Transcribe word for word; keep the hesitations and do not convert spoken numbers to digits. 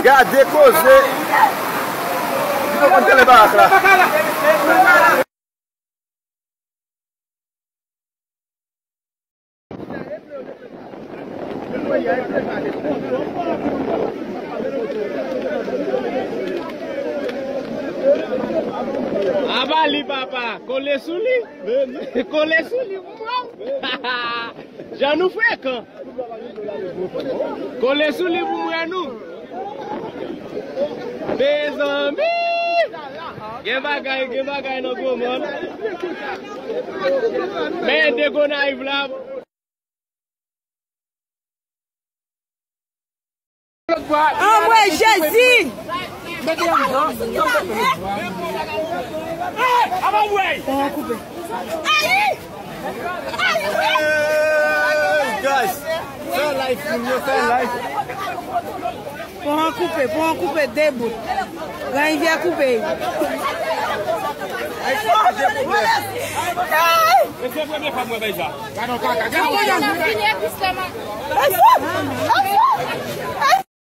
Gade koze. Li pa konn tele barak la. Aba li, papa. Kole sou li. Kole sou li pou mwen. Jan nou frekan. Kole sou li pou mwen nou. Mezanmi! Gen bagay, gen bagay nan gwo mòn. Men de Gonayiv la. Anmwey Jezi! Pon an koupe. Hey, guys, fè live, moun yo, fè live. Pon an koupe, pon an koupe, de bout. Gran Rivyè koupe. Hey! E se premye fwa m wè bagay sa. Gade yon kaka, gade yon kaka.